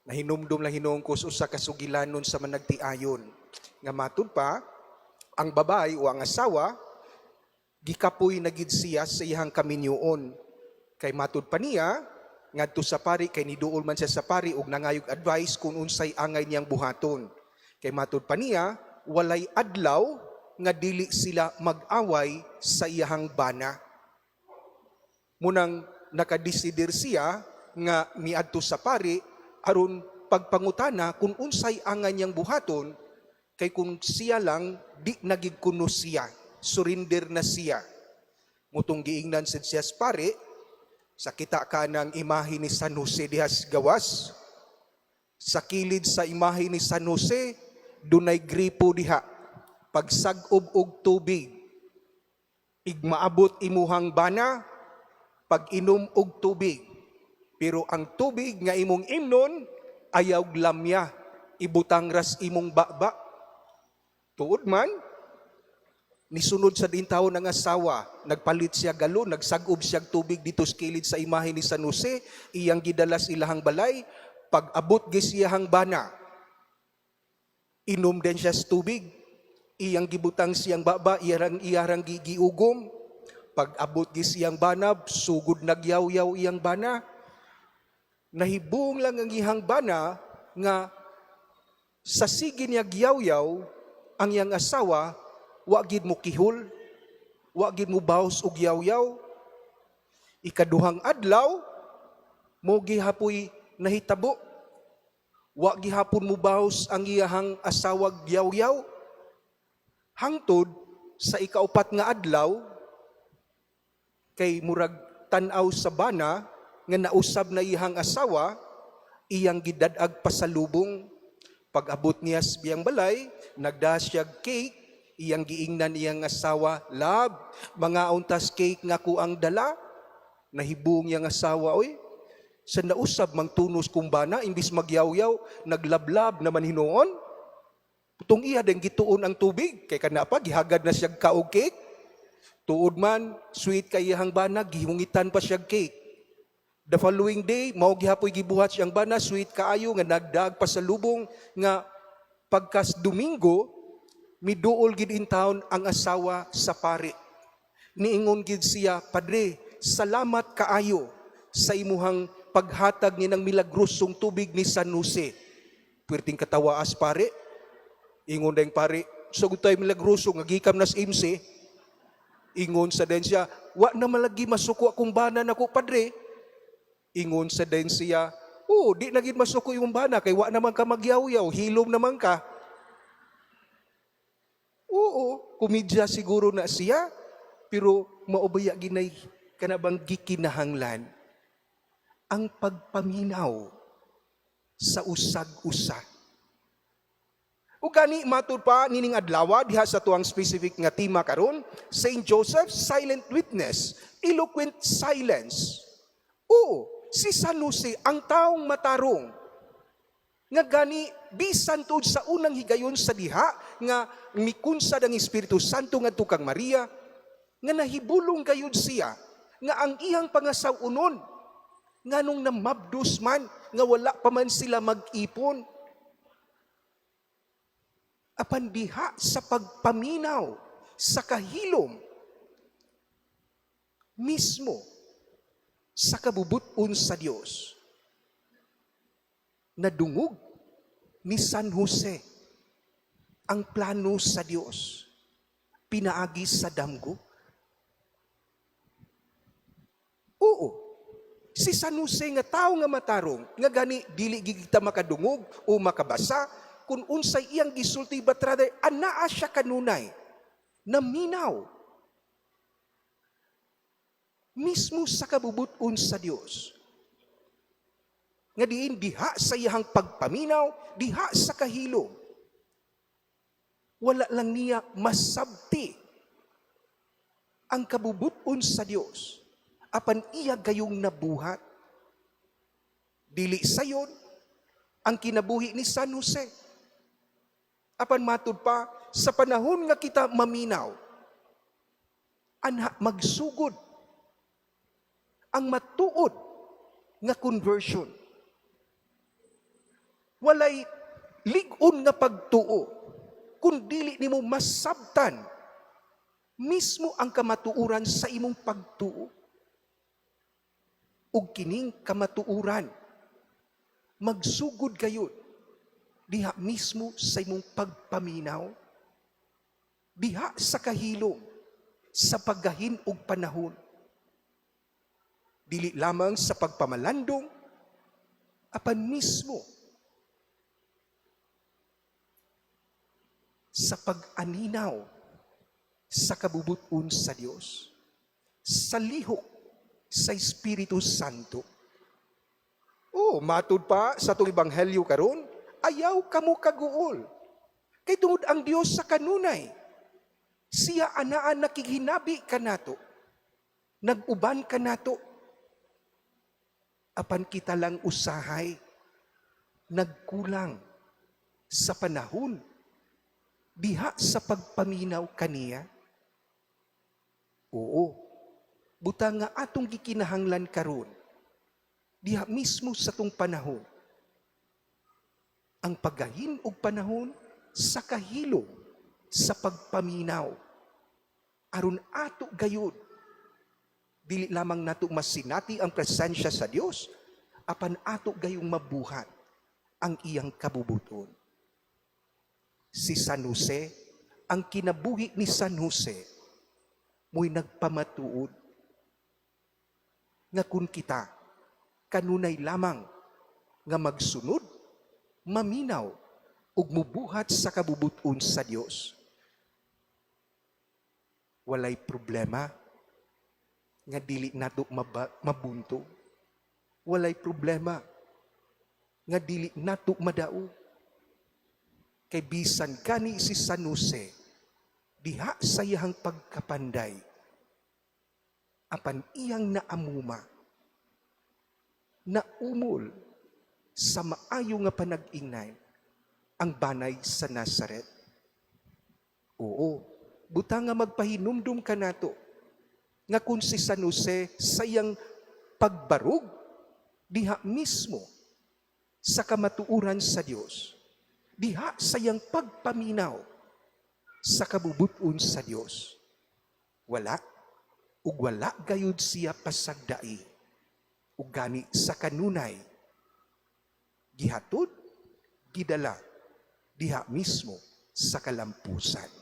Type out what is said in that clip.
Nahinumdum lang hinuon ko sa usa ka sugilanon sa managtiayon. Nga matud pa, ang babae o ang asawa, gikapoy na gid siya sa iyang kaminyoon. Kay matud pa niya, ngadto sa pari, kay niduol man siya sa pari ug nangayog advice kung unsay angay niyang buhaton. Kay matud pa niya, walay adlaw nga dili sila mag-away sa iyahang bana. Munang nakadesidir siya nga miadto sa pari aron pagpangutana kung unsay angay niyang buhaton, kay kung siya lang, di na gid kuno siya, surrender na siya. Mao tong giingnan sad siya sa pari, sa kita ka ng imahe ni San Jose diha sa gawas. Sa kilid sa imahe ni San Jose, dunay gripo diha. Pagsag-ob og tubig, igmaabot imuhang bana, pag inom og tubig. Pero ang tubig nga imong imnon, ayaw lamya, ibutang ras imong baba. Tuod man, nisunod sa din taon ng asawa, nagpalit siya galon, nagsag-ob siya tubig dito sa kilid sa imahe ni San Jose, iyang gidala sa ilahang balay, pag abot gi siyahang bana, inom din siya sa tubig, iyang gibutang siyang baba, iyarang giugom, pag abot gi siyang bana, sugod nagyaw-yaw iyang bana. Nahibong lang ang iyang bana nga sa sige niya gyaw-yaw, ang iyang asawa, wa gid mo kihol, wa gid mo baws og yaw-yaw. Ikaduhang adlaw, mao gihapoy nahitabo. Wa gihapon mo baws ang iyahang asawag yaw-yaw. Hangtod sa ikaupat nga adlaw, kay murag tan-aw sa bana nga nausab na iyang asawa, iyang gidad-ag pasalubong. Pag-abot niya sa biyang balay, nagda siya cake, iyang giingnan iyang asawa, "Love, mangaon tas cake nga ko ang dala." Nahibong iyang asawa, "Oy, sa nausab mang tunos kumbana, imbis magyawyaw, naglablab naman hinuon." Putong iya din gituon ang tubig, kay kana pa, gihagad na siya kaog cake. Tuod man, sweet kay iyang bana, gihungitan pa siya cake. The following day, mao gihapoy gibuhat siyang bana, sweet kaayo nga nagdag pa sa lubong nga pagkas Domingo, miduol gid in town ang asawa sa pari. Niingon gid siya, "Padre, salamat kaayo sa imuhang paghatag ni ng milagrosong tubig ni San Jose." Puwerteng katawaas pare. Ingon dayong pare, "Sugod tayo milagroso nga gikam nas MC." Ingon sa den siya, "Wa na malagi masuko akong bana nako, padre." Ingon sa den siya, "Oh, di na gid masuko imong bana kay wa naman ka magyawyaw, hilom naman ka." Oo, komedya siguro na siya, pero maubaya ginay kana bang gikinahanglan ang pagpaminaw sa usag-usa. Ug gani matud pa nining adlaw diha sa tuang specific nga tema karon, Saint Joseph, silent witness, eloquent silence. Oo, si San Jose ang taong matarong nga gani bisan tuod sa unang higayon sa diha nga mikunsad ang Espiritu Santo ngadto kang Maria, nga nahibulong gayud siya nga ang iyang pangasaw-unon, nganong namabdos man nga wala pa man sila mag-ipon. Apan diha sa pagpaminaw sa kahilom mismo sa kabubut-on sa Dios, nadungog ni San Jose ang plano sa Dios pinaagi sa damgo. Oo. Si San Jose nga tao nga matarong, nga gani dili gid kita makadungog o makabasa kung unsay iyang gisulti, but rather anaa siya kanunay naminaw mismo sa kabubut-on sa Dios. Nga diin diha sa iyang pagpaminaw, diha sa kahilom, wala lang niya masabti ang kabubut-on sa Dios apan iya gayong nabuhat. Dili sayon ang kinabuhi ni San Jose. Apan matud pa, sa panahon nga kita maminaw, anha magsugod ang matuod nga conversion. Walay lig-on nga pagtuo kung dili nimo masabtan mismo ang kamatuoran sa imong pagtuo. Ug kining kamatuoran magsugod gayud diha mismo sa imong pagpaminaw, diha sa kahilom, sa paggahin og panahon, dili lamang sa pagpamalandong, apan mismo sa pag-aninaw sa kabubut-on sa Dios, sa lihok sa Espiritu Santo. Oh, matud pa sa atong ebanghelyo karon, ayaw kamo kaguol. Kay tungod ang Dios sa kanunay, siya anaa nakighinabi kanato. Nag-uban kanato. Apan kita lang usahay nagkulang sa panahon diha sa pagpaminaw kaniya. Oo, buta nga atong gikinahanglan karon diha mismo sa tong panahon ang paggahin og panahon sa kahilom sa pagpaminaw, aron ato gayud dili lamang nato masinati ang presensya sa Dios, apan ato gayong mabuhat ang iyang kabubuton. Si San Jose, ang kinabuhi ni San Jose mo'y nagpamatuod nga kung kita kanunay lamang nga magsunod, maminaw ug mubuhat sa kabubuton sa Dios, walay problema nga dili nato mabunto. Walay problema nga dili nato madaog. Kay bisan gani si San Jose diha sa iyang pagkapanday, apan iyang naamuma, naumol sa maayo nga panag-ingnan ang banay sa Nazaret. Oo, buta nga magpahinumdum kanato nga kung si San Jose sa iyang pagbarug diha mismo sa kamatuoran sa Dios, diha sa iyang pagpaminaw sa kabubuton sa Dios, wala ug wala gayud siya pasagdai, ug gani sa kanunay gihatod, gidala diha mismo sa kalampusan.